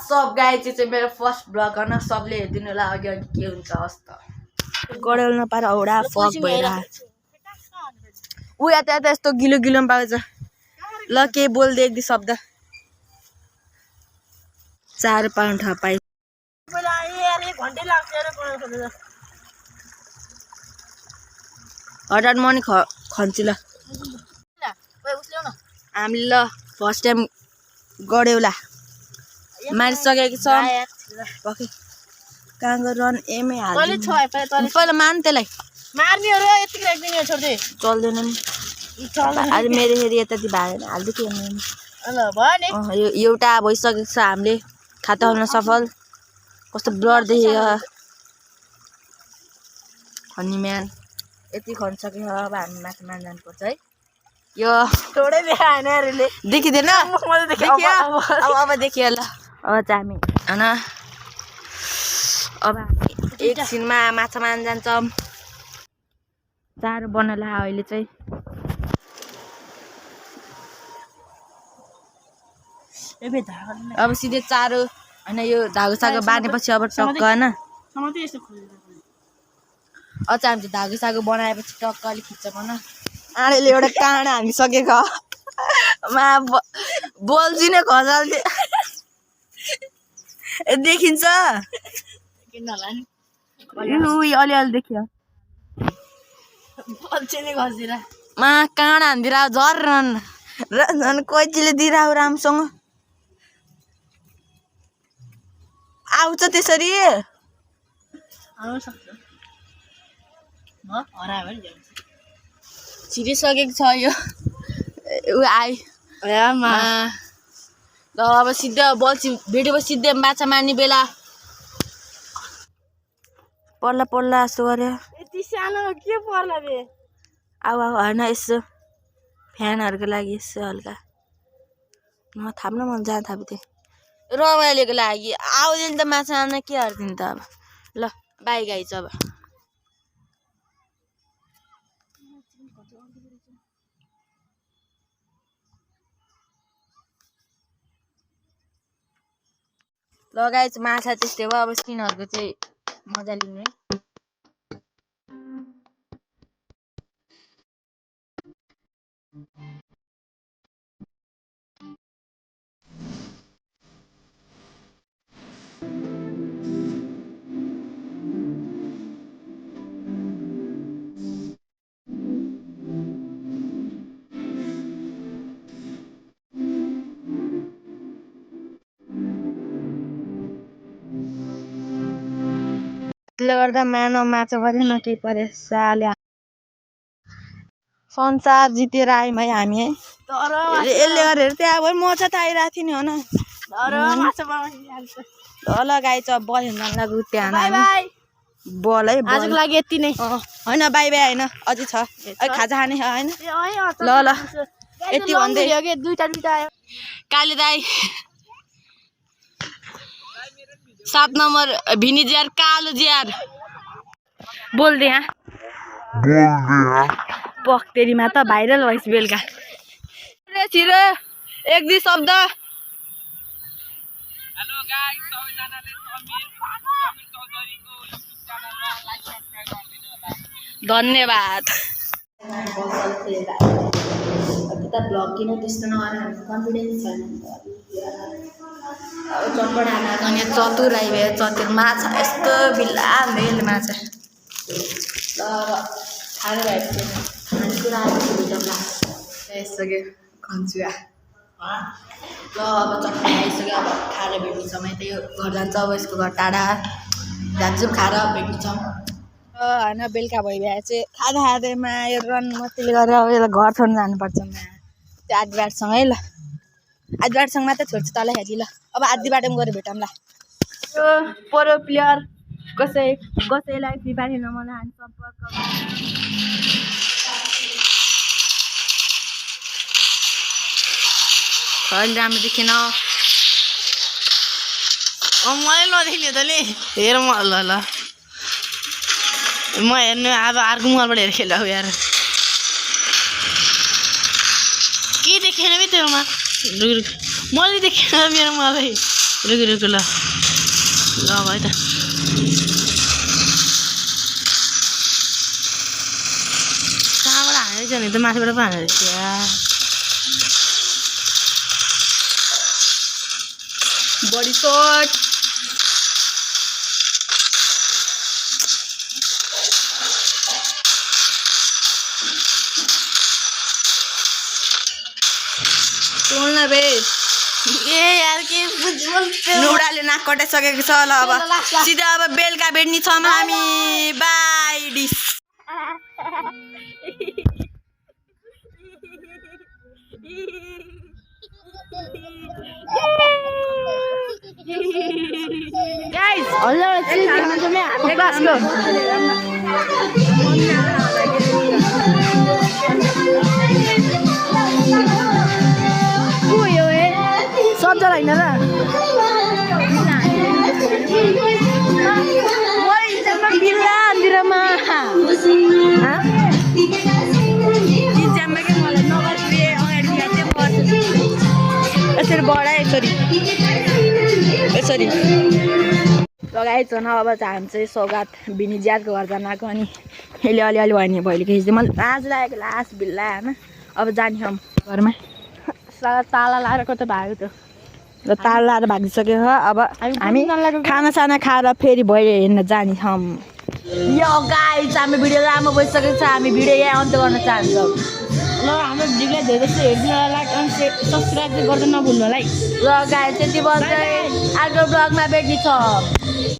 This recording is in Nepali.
सब गाइज चाहिँ मेरो फर्स्ट ब्लग हो न सबले हेरिदिनु होला अघि अघि के हुन्छ अवस्था गडेल नपाएर औडा फक भएर उ यता यता यस्तो गिलो गिलो पाउँछ ल के बोल्दै एक दुई शब्द चार पाउन्ड पाइ हठात म नि खन्छु ल हामीले ल फर्स्ट टाइम गड्यौला मारिसकेको छ कहाँ गएर रन एमै पहिला मान त्यसलाई चल्दैन नि आज मेरो फेरि यताति भएन हाल्दै थियो एउटा भइसकेको छ हामीले खाता हुन सफल कस्तो ब्लड देखेको खन्नी म्यान यति खनिसक्यो अब हामी माथि मान जानुपर्छ है यो थोरै देखाएन अरूले देखिँदैन अब देखियो ल अब चाहिँ हामी होइन अब एकछिनमा माछा मार्न जान्छौँ चारो बनाउला अहिले चाहिँ अब सिधै चारो होइन यो धागो सागो बाँधेपछि अब टक्क होइन अझ हामी धागो सागो बनाएपछि टक्क अलिक खिच्छौँ होइन आँडेले एउटा काँडा हानिसकेको मा बोल्छु नै खजाल देखिन्छ अलिअलि देखियो मा काँडा हानिदिएर झन् कैचीले दिइरह राम्रोसँग आउँछ त्यसरी छिरिसकेको छ यो ऊ आइ ल अब सिधै बल्छी भेटेपछि सिधै माछा मार्ने बेला पर्ला पर्ला जस्तो गऱ्यो यति सानो के पर्ला बे अब होइन यसो फ्यानहरूको लागि यसो हल्का थाप्न मन जान थाप्थेँ रमाइलोको लागि आउँदैन त माछा मार्न के हर्दिनु त अब ल बाई गाई चाहिँ अब लगाएछ माछा त्यस्तै हो अब स्किनहरूको चाहिँ मजा लिनु है त्यसले गर्दा माछा परेन केही परे साले संसार जितेर आयौँ है हामी है यसले गरेर त्यहाँ भयो मजा त आइरहेको थियो नि हो ल गाई छ बल हेर्न लाग्यो त्यहाँ बल है आजको लागि यति नै होइन बाई बाई होइन अझै छ खाजा खाने होइन ल ल यति भन्दै काले दाई 7 नंबर भिनी जियार कालो जियार बोल दे यहाँ पक्तेरीमा त भाइरल भइस बेलुका छिरो एक दुई शब्द हेलो गाइस सबैजनाले समीर चौधरीको युट्युब च्यानलमा लाइक सब्स्क्राइब गरिदिनु होला धन्यवाद अब ब्लग किन त्यस्तो नगरेर कन्फिडेन्स छैन चटपट हाना गर्ने चतुर आइभयो चतुर माछा यस्तो बिल्ला मेल माछा ल खाएर भएपछि खानेकुरा आइसक्यो आइसक्यो खन्छु ल अब चटपट आइसक्यो अब खाएर भेट्छौँ है त्यो घर जान्छ अब यसको घर टाढा जान्छौँ खाएर भेट्छौँ होइन बेलुका भइभए चाहिँ खाँदा खाँदैमा यो रन मस्तीले गरेर अब यसलाई घर छोड्नु जानुपर्छ त्यो आदिबाटसँग है ल आदिबाटसँग मात्रै छोड्छु तँलाई हेरी ल अब आधी बाटोमा गएर भेटौँ ल यो प्रो प्लेयर कसैलाई फ्री फायर खेल्न मन हामी सम्पर्क अहिले राम्रो देखेन मलाई नदेख्ने त नि हेर म ल ल म हेर्नु अब अर्को मोबाइलबाट हेरेर खेल्दा हो यार के देखेन बे तेरोमा मैले देखेन मेरोमा भाइ रुक ल भाइ त कहाँबाट हानेको छ नि त माथिबाट पो हानेको छ बडी सर्ट बोल्न बे ए यार के बोल्छौ नुडाले नाक कटाइसकेको छ ल अब सिधा अब बेलुका भेट्ने छौँ हामी बाई डिस गाइस हजुर क्लासको यो सब्जा होइन र बिल्लामा यसरी बढाए यसरी लगाएछ न अब चाहिँ हामी चाहिँ सौगात बिनी ज्यादको घर जान आएको अनि यसले अलिअलि भयो नि भैले खिच्दै मलाई लाज लागेको लास बिल्ला होइन अब जाने हम घरमा ताला लाएर कतै भाग्यो त र ताल लाएर भागिसक्यो हो अब हामी खानासाना खाएर फेरि भएर हेर्न जाने छौँ यो गाइस हामी भिडियो लामो भइसकेको छ हामी भिडियो यहाँ अन्त गर्न चाहन्छौँ ल हाम्रो भिडियोलाई धेरै जस्तो हेर्नु लाइक अनि सब्सक्राइब चाहिँ गर्दै नभुल्नु होला है ल गाइस त्यति भन्दै अर्को ब्लगमा भेट्ने छ